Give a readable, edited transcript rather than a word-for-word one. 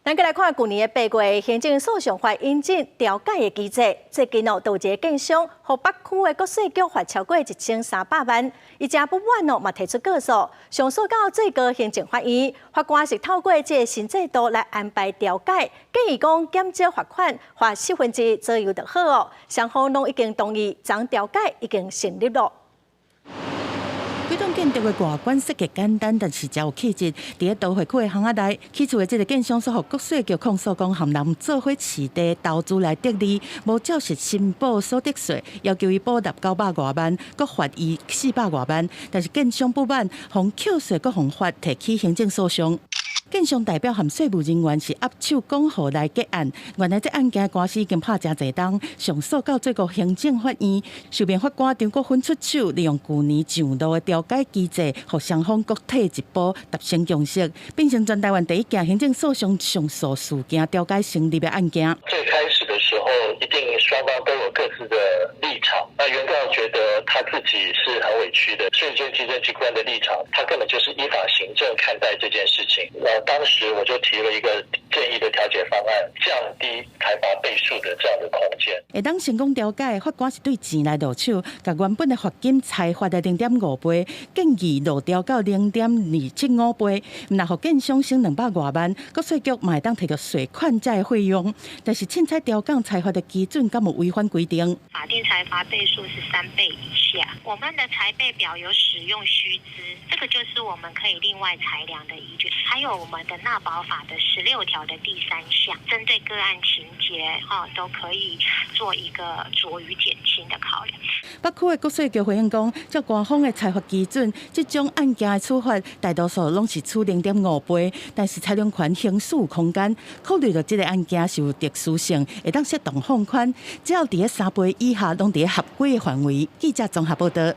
咱閣來看，舊年的8月，行政訴訟法引進調解的機制。最近哦，有一个建商予北區的國稅局罰超過1300萬，伊誠不滿哦，嘛提出告訴，上訴到最高行政法院。法官是透過這個新制度來安排調解，建議講減少罰款，罰1/4左右就好哦。雙方攏已經同意，這調解已經成立咯。幾棟建築的外觀設計簡單，但是誠有氣質。佇咧都會區的巷仔內，起厝的這个建商所予國稅局控訴講，含人做伙飼地投資來得利，無照實申報所得稅，要求伊補納900外萬，閣罰伊400外萬。但是建商不滿，予扣稅閣予罰，提起行政訴訟。建商代表和稅務人員是握手講和來結案。原來這案件官司已經拍誠濟冬，上訴到最高行政法院，受命法官張國芬出手，利用舊年上路的調解機制，予雙方各退一步，達成共識，變成全台灣第一件行政訴訟上訴事件調解成立的案件。最開始的時候，一定雙方都有各自的立場。那原告覺得他自己是很委屈的，稅捐稽徵機關的立場，他根本就是依法行政看待這件事情。那當時我就提了一個建議的調解方案，降低裁罰倍數的這樣的空間。會當成功調解，法官是對錢來落手，共原本的罰金裁罰的0.5倍，建議落調到0.275倍，毋但予建商省200外萬，國稅局嘛會當提著稅款這个費用。但是凊彩調降裁罰的基準，敢有違反規定？法定裁罰倍數是3倍以下，我們的裁倍表有使用須知，這個就是我們可以另外裁量的依據。還有我們的納保法的16條的第三項，針對個案情節，哈，都可以做一個酌予減輕的考量。北區的國稅局回應講，照官方的裁罰基準，這種案件的處罰大多數攏是處0.5倍，但是裁量權行使有空間，考慮到這个案件是有特殊性，會當適當放寬，只要佇咧3倍以下，攏佇咧合規的範圍。記者綜合報道。